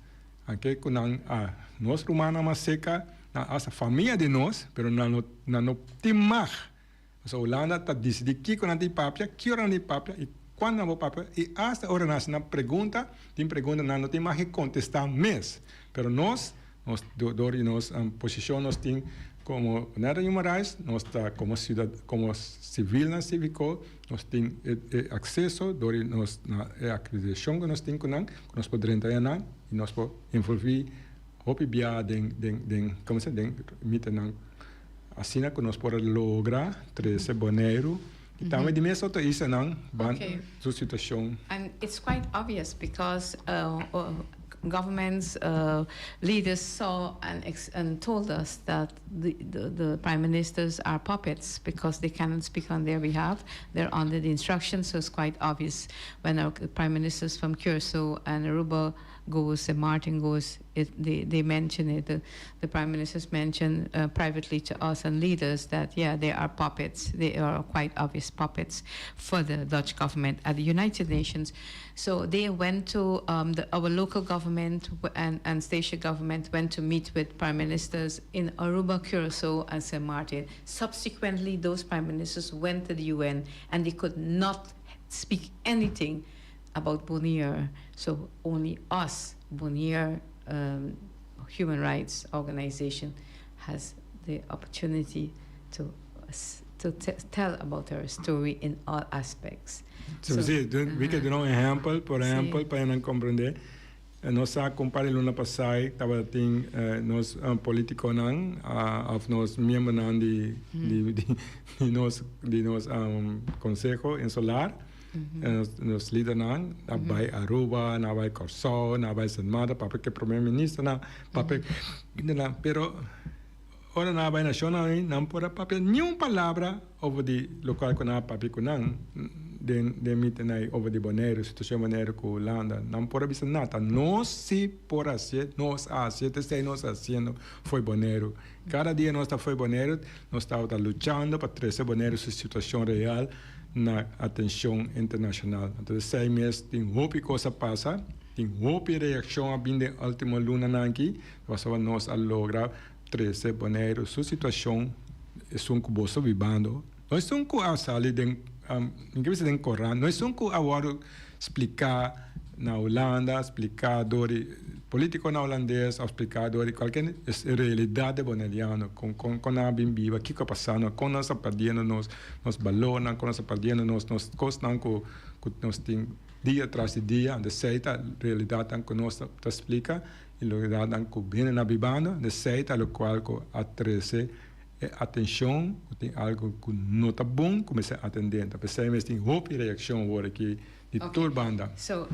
Anke ku nan a nos rumannan mas serka, nan hasta famia di nos, pero nan no tin mag. Pasobra Hulanda ta disidí kiko nan tin papia, ki ora nan tin papia i kuando nan por papia, i hasta ora nan hasi nan pregunta, tin pregunta nan no tin mag di kontestá mes. Pero nos dor di nos posishon nos tin komo Bonaire Human Rights, nos ta komo siudad komo sivilnan síviko, nos tin e akseso dor di nos na e akreditashon ku nos tin ku nan, ku nos por drenta ayanan i nos por envolví hopi bia den komo se den mitenan asina ku nos por a logra trese Boneiru i tambe di mes otro islanan ban su situashon. And it's quite obvious because governments leaders saw and told us that the prime ministers are puppets because they cannot speak on their behalf. They're under the instructions, so it's quite obvious when our prime ministers from Curacao and Aruba goes, St. Martin goes, it, they, they mention it. The, the prime ministers mention uh, privately to us and leaders that, yeah, they are puppets. They are quite obvious puppets for the Dutch government at the United Nations. So they went to um, the, our local government and, and station government went to meet with prime ministers in Aruba, Curacao, and St. Martin. Subsequently, those prime ministers went to the UN and they could not speak anything about Bonaire. So only us, Bonaire um, Human Rights Organization, has the opportunity to to tell about our story in all aspects. So, si, mi ke duna un ehèmpel, por ehèmpel, pa nan komprondé. Nos a kompará luna pasá tabatin nos polítikonan òf nos miembronan di di di nos di nos konseho insular, nos lidernan a bai Aruba, nan a bai Kòrsou, nan a bai Sint Maarten papia ku e prome ministernan, papia pero Ora nan a bai nashonnan ei, nan por a papia niun palabra over di lokual ku nan a papia ku nan den den meeting ei over di Boneiru, situashon Boneiru ku Hulanda. Nan por a bisa nada. Nos si por hasié, nos a hasié, te esei nos a hasiendo fo'i Boneiru. Kada dia nos ta fo'i Boneiru, nos tabata luchando pa trese Boneiru su situashon real na atenshon internashonal. Anto esei mes tin hopi kos a pasa, tin hopi reakshon a bin den ultimo lunanan aki, pasobra nos a logra Trese Boneiru su situashon esun ku boso bibando no esun ku a sali den mi ke bisa den korant no esun ku a wòrdu spliká na Hulanda spliká dor di politikonan hulandes òf spliká dor di kualke es e realidat di boneriano kon kon kon nan a bin biba kiko a pasando kon nos a perdiendo nos nos balornan kon nos a perdiendo nos nos kosnan ku ku nos tin dia tras di dia anto esei ta realidatnan ku nos ta splika. E logradnan ku bini na bibando nesei ta lokual ku a trese e atenshon ku tin algu ku no ta bon ku mester atendé. Ta p'esei mes tin hopi reakshon awor aki di tur banda. So,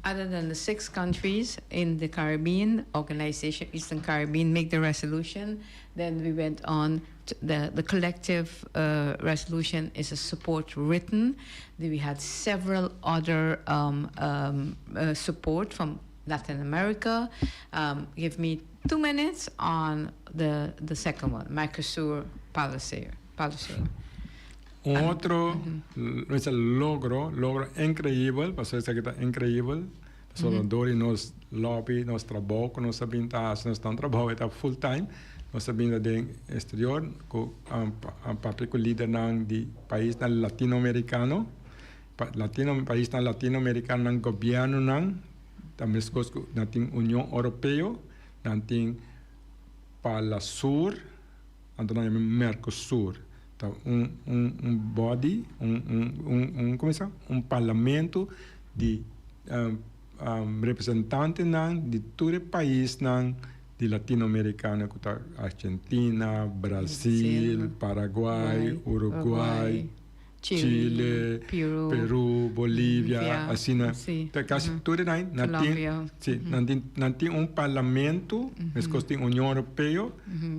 other than the six countries in the Caribbean, Organization Eastern Caribbean make the resolution, then we went on to the the collective uh, resolution is a support written. We had several other um, um, uh, support from Latin America. Um, give me two minutes on the, the second one, Mercosur policy. policy. Un otro logro, logro inkreibel, pasobra esaki ta inkreibel, pasobra dor di nos lobby, nos trabou ku nos a bin ta hasi, nos ta un trabou e ta full time, nos a bin ta den exterior ku papia ku lidernan di paisnan latinoamerikano, latino paisnan latinoamerikano nan gobièrnunan ta meskos ku nan tin Union Oropeo, nan tin Parlasur, anto nan yama Mercosur. Ta un un un body, un un un un komo sa? Un parlamento di representantenan di tur e paisnan di latinoamerikano ku ta Argentina, Brasil, Paraguay, Uruguay. Chile, Peru, Bolivia, asina. Ta kasi tur e nan nan tin, si, nan tin, nan tin un parlamento, meskos tin Union Europeo,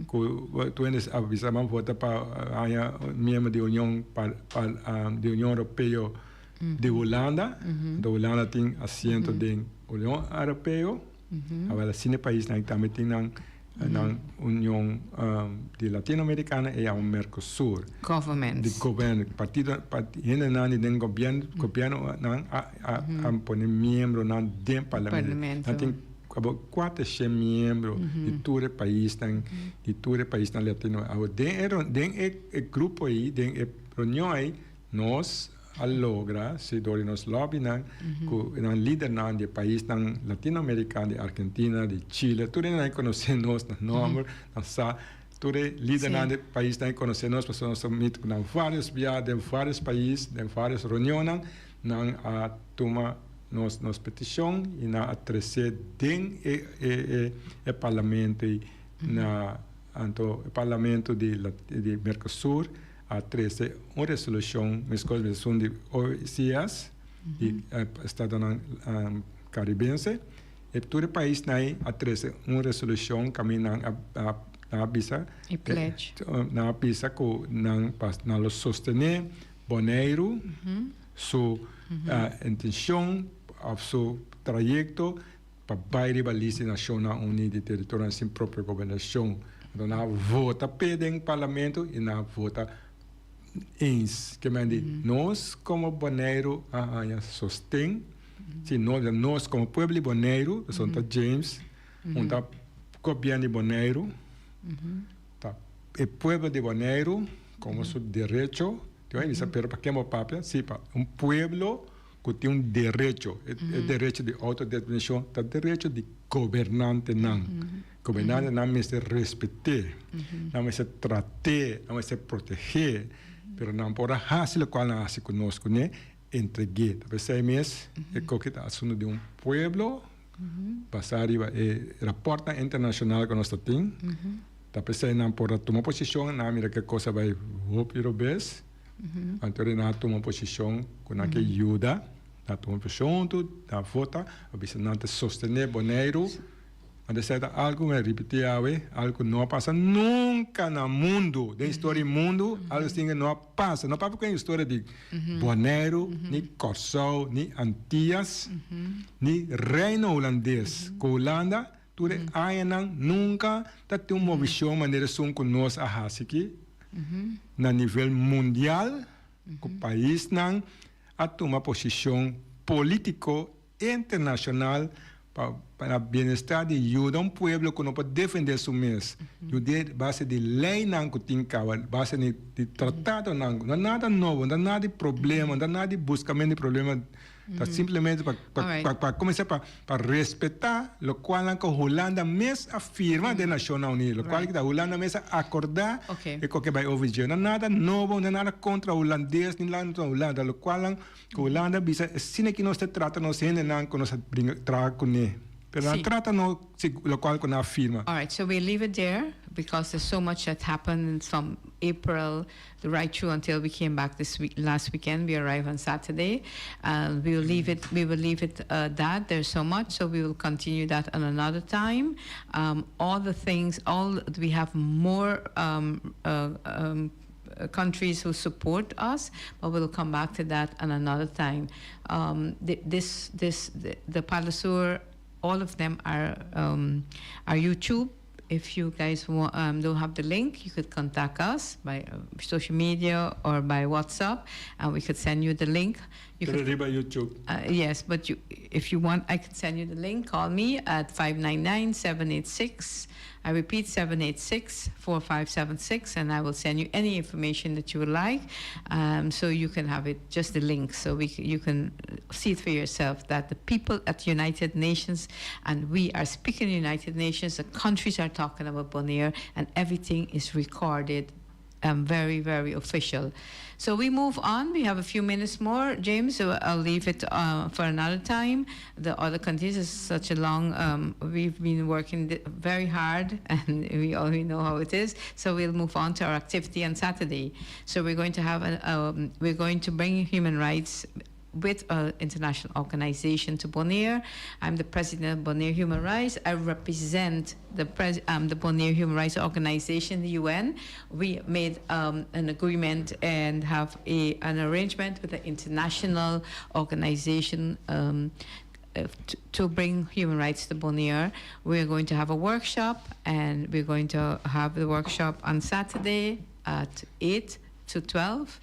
ku tur hende a bisa ban vota pa haña miembro di Union pa pa di Union Europeo di Hulanda, anto Hulanda tin asiento den Union Europeo. Awel asina e paisnan tambe tin nan nan union di Latinoamericano e yama Mercosur. Governments. Di gobierno, partido, hendenan di den gobierno, gobierno nan a a pone miembronan den parlamento. Nan tin abo kuatershen miembro di tur e paisnan, di tur e paisnan latino. Awor den e den e grupo ei, den e reunion ei nos a logra si dor di nos lobbynan ku nan lidernan di e paisnan latinoamerikano, di Argentina, di Chile, tur e nan konosé nos nan nòmber, nan sa tur e lidernan di e paisnan ei konosé nos pasobra nos a meet ku nan vários bia den vários pais, den vários reunionnan, nan a tuma nos nos petishon i nan a tresé den e e e parlamento ei na anto e parlamento di di Mercosur. A trese un resolushon meskos mes esun di OCS, di Estadonan Karibense. E tur e paisnan ei a trese un resolushon kaminda nan a nan a bisa E pledge. Nan a bisa ku nan pa nan lo sostené Boneiru su intenshon òf su trayekto. Pa bai riba lista di Nashonnan Uní di Teritorionan Sin Propio Gobernashon. Anto nan a vota p'e den parlamento i nan a vota eens. Ke men di nos komo Boneiru a haña sosten, si no nos komo pueblo di Boneiru, pasobra ta James, un ta gobièrnu di Boneiru, ta e pueblo di Boneiru komo su derecho, tin bisa pero pa ken bo papia? Si pa un pueblo. Ku tin un derecho, e derecho di outodeterminashon ta derecho di gobernantenan. Gobernantenan mester respet'é, nan mester trat'é, nan mester proteg'é, pero nan por a hasi lokual nan a hasi ku nos kuné, entreg'é. Ta p'esei mes e koki ta asuntu di un pueblo basá riba e rapòrtnan internashonal ku nos ta tin. Ta p'esei nan por a tuma posishon, nan a mira ku e kos a bai hopi robes. Anto nan a tuma posishon ku nan ke yuda, nan a tuma posishon huntu, nan a vota, a bisa nan ta sostené Boneiru. Anto esei ta algu, mi a ripití awe, algu ku no a pasa nunka na mundu, den historia di mundu, algu asina no a pasa. No papia ku e historia di Boneiru, ni Kòrsou, ni Antias, ni Reino Hulandes, ku Hulanda tur e añanan nunka ta tin un movishon manera esun ku nos a hasi aki. Na nivel mundial ku paisnan a tuma posishon polítiko internashonal pa na bienestar di yuda un pueblo ku no por defendé su mes, yud'é base di leinan ku tin kaba, base di tratadonan, no nada nobo, no nada di problema, no nada di buskamentu di problema. Ta simplemente pa pa pa kuminsá pa pa respetá lokualnan ku Hulanda mes a firma den Nashonnan Uní, lokual ku ta Hulanda mes a akordá e koke bai over dje. No nada nobo, no nada kontra hulandes ni nada kontra Hulanda, lokualnan ku Hulanda bisa asina ki nos ta trata nos hendenan ku nos a bringa traha kuné. Pero nan trata no lokual ku nan a firma. Alright, so we leave it there because there's so much that happened from April right through until we came back this week last weekend we arrived on Saturday uh, we will leave it we will leave it uh, that there's so much so we will continue that on another time um, all the things all we have more um, uh, um, countries who support us, but we'll come back to that on another time. Um, this, this, the, the Parlasur, all of them are um, are YouTube if you guys want, um, don't have the link, you could contact us by uh, social media or by WhatsApp, and we could send you the link. You could, YouTube. Uh, yes, but you, if you want, I can send you the link. Call me at 599 786 I repeat, 786 4576, and I will send you any information that you would like. Um, so you can have it, just the link, so we, you can see it for yourself that the people at United Nations, and we are speaking United Nations, the countries are talking about Bonaire, and everything is recorded um, very, very official. So we move on. We have a few minutes more, James, so I'll leave it uh, for another time. The other countries is such a long, um, we've been working very hard and we already know how it is. So we'll move on to our activity on Saturday. So we're going to have, an, um, we're going to bring human rights with an international organization to Bonaire. I'm the president of Bonaire Human Rights. I represent the, pres um, the Bonaire Human Rights Organization, the UN. We made um, an agreement and have a, an arrangement with the international organization um, uh, to bring human rights to Bonaire. We're going to have a workshop, and we're going to have the workshop on Saturday at 8 to 12.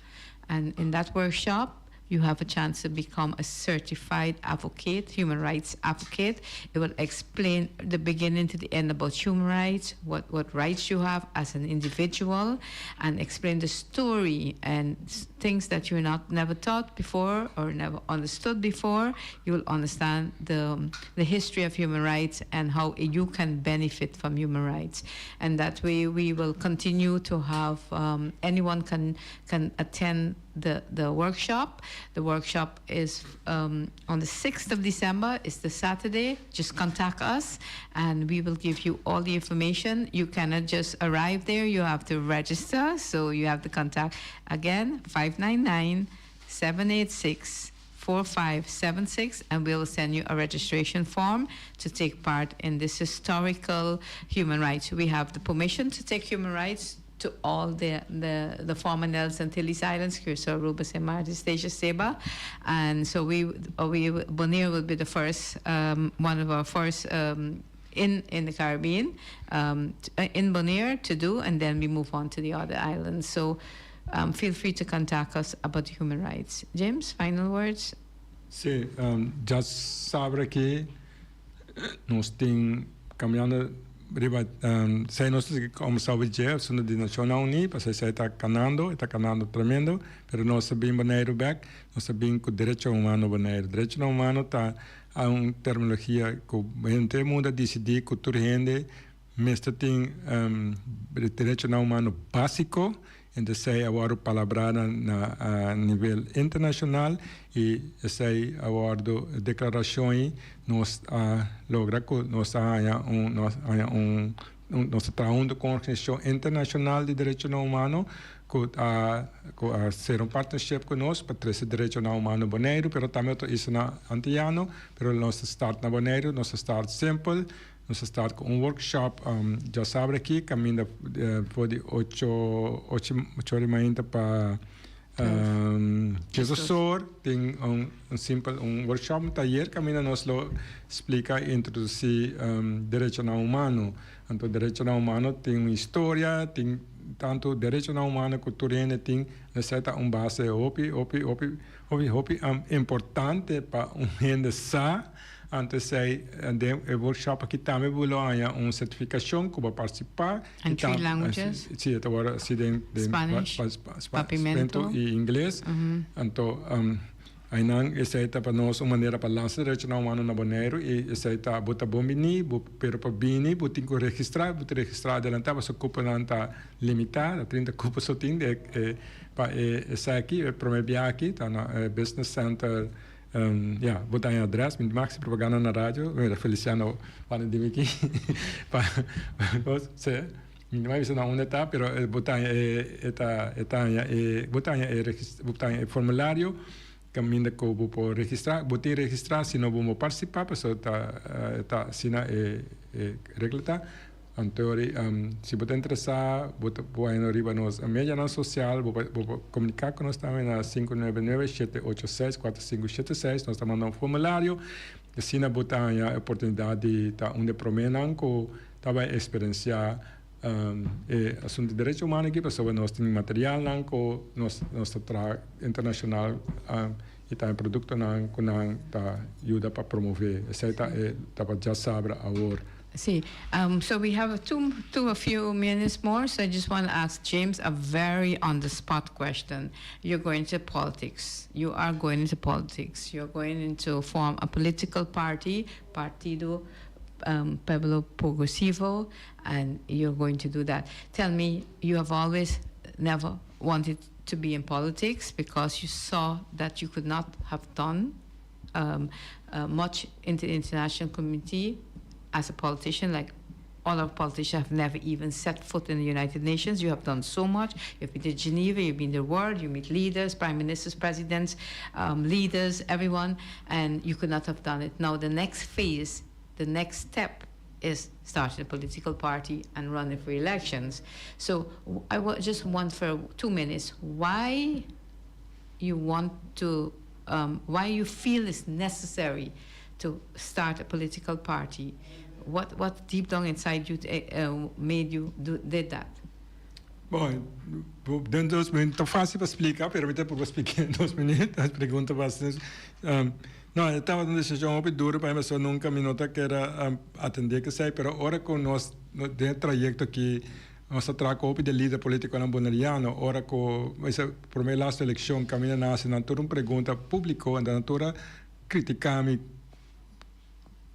And in that workshop, you have a chance to become a certified advocate, human rights advocate. It will explain the beginning to the end about human rights, what, what rights you have as an individual, and explain the story and things that you're not never taught before or never understood before. You will understand the, the history of human rights and how you can benefit from human rights. And that way we will continue to have um, anyone can can attend the, the workshop. The workshop is um, on the 6th of December. It's the Saturday. Just contact us and we will give you all the information. You cannot just arrive there. You have to register. So you have to contact again 599 786 4576 and we'll send you a registration form to take part in this historical human rights. We have the permission to take human rights to all the, the, the former Nelson Antilles Islands, Curacao, Aruba, St. Martin, Statia, Saba. And so we, we Bonaire will be the first, one of our first in the Caribbean, in Bonaire to do, and then we move on to the other islands. So feel free to contact us about human rights. James, final words? Si, djasabra ku nos tin kaminando riba esei nos komo sabi Jeff di Nashonnan Uní, pa esei ta kanando, ta kanando tremendo, pero nos bin Boneiru bèk, nos bin ku derecho humano Boneiru. Derecho humano ta un terminologia ku henter mundu a disidí ku tur hende mester tin derecho humano básiko, anto esei a wòrdu palabrá na nivel internashonal i esei a wòrdu deklarashon nos a logra ku nos a un nos a un nos ta trahando ku organisashon internashonal di derecho humano ku a sera un partnership ku nos pa trese derecho humano Boneiru, pero tambe otro isla antiano, pero nos start na Boneiru, nos start simpel, nos start ku un workshop djasabra aki, kaminda for di 8 or di mainta pa 12 or, tin un simpel un workshop, un tayer, kaminda nos lo splika i introdusí derecho humano. Anto, derecho humano tin un historia, tin tantu derecho humano ku tur hende tin, nesesitá un base hopi, hopi, hopi, hopi, hopi importante pa un hende sa. Anto, esei e workshop aki tambe lo haña un sertifikashon ku bo partisipá. And three languages? Si, awor asina den Spanish, Papiamento i ingles. Anto, einan esei ta pa nos un manera pa lansa derecho humano na Boneiru i esei ta bo ta bon bini, pero pa bini bo tin ku registrá, bo tin registrá adelantá, pasobra kuponan ta limitá, 30 kupo so tin pa esaki, e promé biaha aki ta na Business Center. Ja, bo ta adrès, mi maxi propaganda na radio, mira Feliciano van di aki. Pa si, mi no bisa na unda ta, pero bo ta e ta e bo ta e bo ta e formulario kaminda ku bo por registrá, bo tin registrá, si no bo no partisipá, pasobra ta asina e regla ta. Anto, si bo ta interesá, bo por riba nos media sosial, bo por komuniká ku nos tambe na 599-786-4576, nos ta manda un formulario, asina bo ta e oportunidat di ta un di e proménan ku ta bai eksperensiá e asuntu di derecho humano aki, pasobra nos tin materialnan ku nos ta traha internashonal i tambe produktonan ku nan ta yuda pa promové. Esei ta e ta pa djasabra awor. Si. So we have two a few minutes more. So I just want to ask James a very on the spot question. You're going to politics. You are going into politics. You're going into form a political party, Partido Pueblo Progresivo, and you're going to do that. Tell me, you have always never wanted to be in politics because you saw that you could not have done much in the international community as a politician, like all our politicians have never even set foot in the United Nations. You have done so much. You've been to Geneva, you've been to the world, you meet leaders, prime ministers, presidents, leaders, everyone, and you could not have done it. Now, the next phase, the next step is starting a political party and running for elections. So I just want for 2 minutes why you feel it's necessary to start a political party. What deep down inside you made you did that? Bon, den 2 minüt, ta fásil pa splika, pero mi por splika den 2 minüt, e pregunta bastante. No, e tabata un desishon hopi duru pa mi, so nunka mi no ta ke atendé ku esei, pero ora ku nos den e trayekto aki nos a traha ku di lider polítiko na boneriano, ora ku e promé laatste elekshon kaminda nan hasi nan tur un pregunta públiko, anto nan tur a kritiká mi,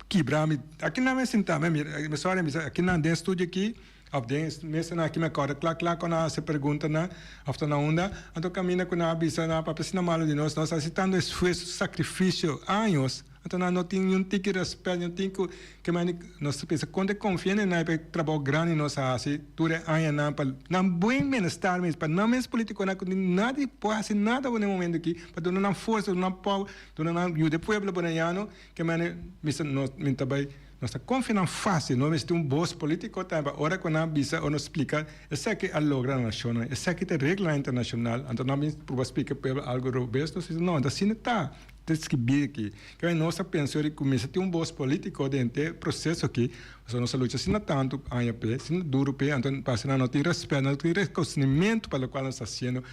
kibra mi, aki nan mi sinta, mi mi sorry, mi aki nan den studio aki, òf den mesa nan aki mi kòrda kla kla ku nan hasi pregunta nan, òf ta na unda, anto kaminda ku nan a bisa nan papia asina malu di nos, nos a hasi tantu esfuerso, sakrifisio, años. Anto nan no tin niun tiki rèspèt, niun tin ku ke mane nos ta pensa kon ta konfia den nan pa e trabou grandi nos a hasi tur e añanan pa nan buen bienestar mes, pa nan mes politikonan ku nadi por hasi nada bo den e momento aki pa duna nan forsa, duna nan power, duna nan yuda e pueblo boneriano ke mane mester nos mi ta bai nos ta konfia nan fásil, nos mester tin un bos politiko tambe pa ora ku nan bisa o nos splika esaki a logra na nashonnan, esaki ta e reglanan internashonal, anto nan bin pruba splika e pueblo algu robes nos bisa no, asina ta. Ta skibí aki. Kende nos a pensa ora ku mester tin un bos polítiko den e proseso aki, pasobra nos a lucha asina tantu aña p'e, asina duru p'e, anto pasa nan no tin rèspèt, no tin rekonosimiento pa lokual nos ta hasiendo.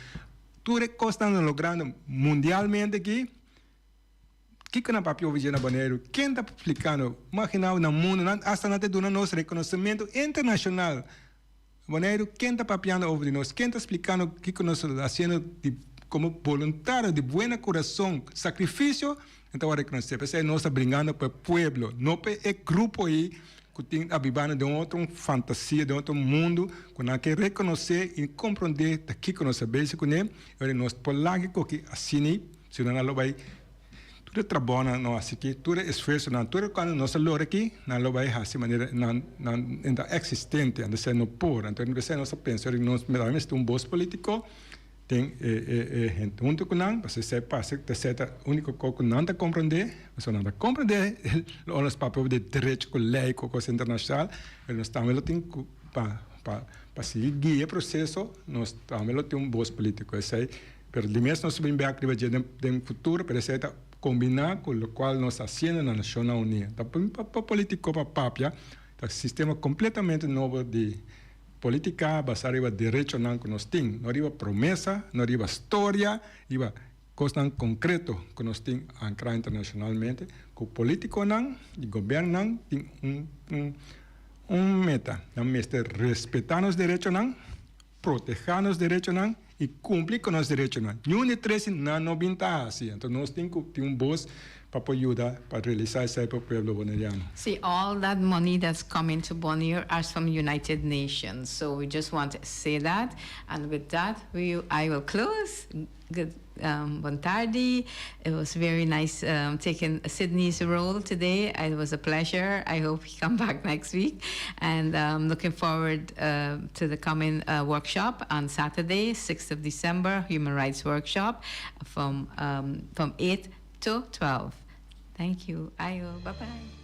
Tur e kosnan nos logrando mundialmente aki, kiko nan papia obi dje na Boneiru? Ken ta splikando? Imaginá bo na mundu, nan asta nan ta duna nos rekonosimiento internashonal. Boneiru, ken ta papiando over di nos? Ken ta splikando kiko nos ta hasiendo di komo boluntario di buena kurason, sakrifisio? Nan ta wòrdu rekonosé. P'esei nos ta bringando pa e pueblo, no pa e grupo ei ku tin ta bibando den otro fantasia, den otro mundu ku nan ke rekonosé i komprondé ta kiko nos ta bezi kuné. E ora nos por laga e koki asina ei, si no nan lo bai. Tur e trabounan no hasi aki, tur e esfuersonan, tur e kuantu nos a logra aki, nan lo bai hasi manera nan nan ta eksistente, anto esei no por. Anto esei nos a pensa ora nos mester mester un bos politiko den e e e hende huntu ku nan, pasobra esei parse ku ta esei ta uniko kos ku nan ta komprondé, pasobra nan ta komprondé ora nos papia di derecho ku lei ku kos internashonal, pero nos tambe lo tin ku pa pa pa sigui guia e proseso nos tambe lo tin un bos politiko. Esei. Pero di mes nos ta bin bek riba dje den futuro, pero esei ta kombiná ku lokual nos ta hasiendo na Nashonnan Uní. Ta pa politiko pa papia, ta sistema kompletamente nobo di politika basá riba derechonan ku nos tin, no riba promesa, no riba storia, riba kosnan konkreto ku nos tin ankrá internashonalmente, ku politikonan i gobièrnunan tin un un meta, nan mester respetá nos derechonan. Protehá nos derechonan i kumpli ku nos derechonan. Niun di tres nan no bin ta hasi. Anto nos tin ku tin un bos pa por yuda pa realisá esei pa pueblo boneriano. See, all that money that's coming to Bonaire are from United Nations. So we just want to say that. And with that, we, I will close. Good bon tardi. It was very nice taking Sydney's role today. It was a pleasure. I hope he come back next week. And um, looking forward to the coming workshop on Saturday, 6th of December, Human Rights Workshop from, um, from 8 to 12. Thank you. Ayo. Bye-bye.